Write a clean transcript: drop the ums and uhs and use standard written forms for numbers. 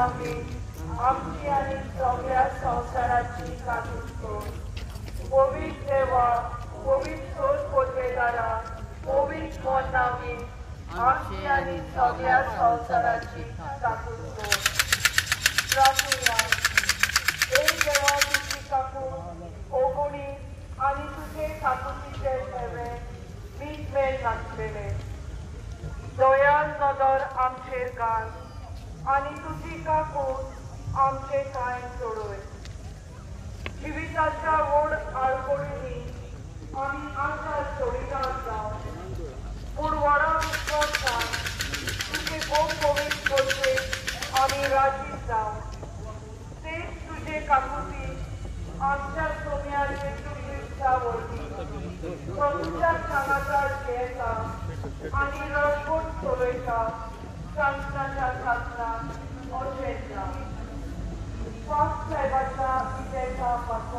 नांवी आमची आनी सगळ्या संवसाराची काकूट कर. पवित्र देवा, पवित्र सोद पोटवेदारा, पवित्र मन नांवी आमची आनी सगळ्या संवसाराची काकूट कर. प्रार्थुया. एक देवा, तुजी काकूट ओगुणी आनी तुजे काकुटीचे ठेवे मीठ मेळ नासलेले दयाल नदर आमचेर घाल आनी तुजी काकूट आमचे कांय सोडय. जिविताच्या व्हड आडखळींनी आमी आशा सोडिना जावं, पूण व्हडा विश्वासान तुजे भोव पवित्र करचेक आमी राजी जावं. तेच तुजे काकुती आमच्या सोम्या जेजू क्रिस्ता वरवीं प्रभूच्या सांगातार जियेता आनी रडगोट चलयता सांगताच्या सासना अशें जावं. पास साहेबाच्या विजयता पासून.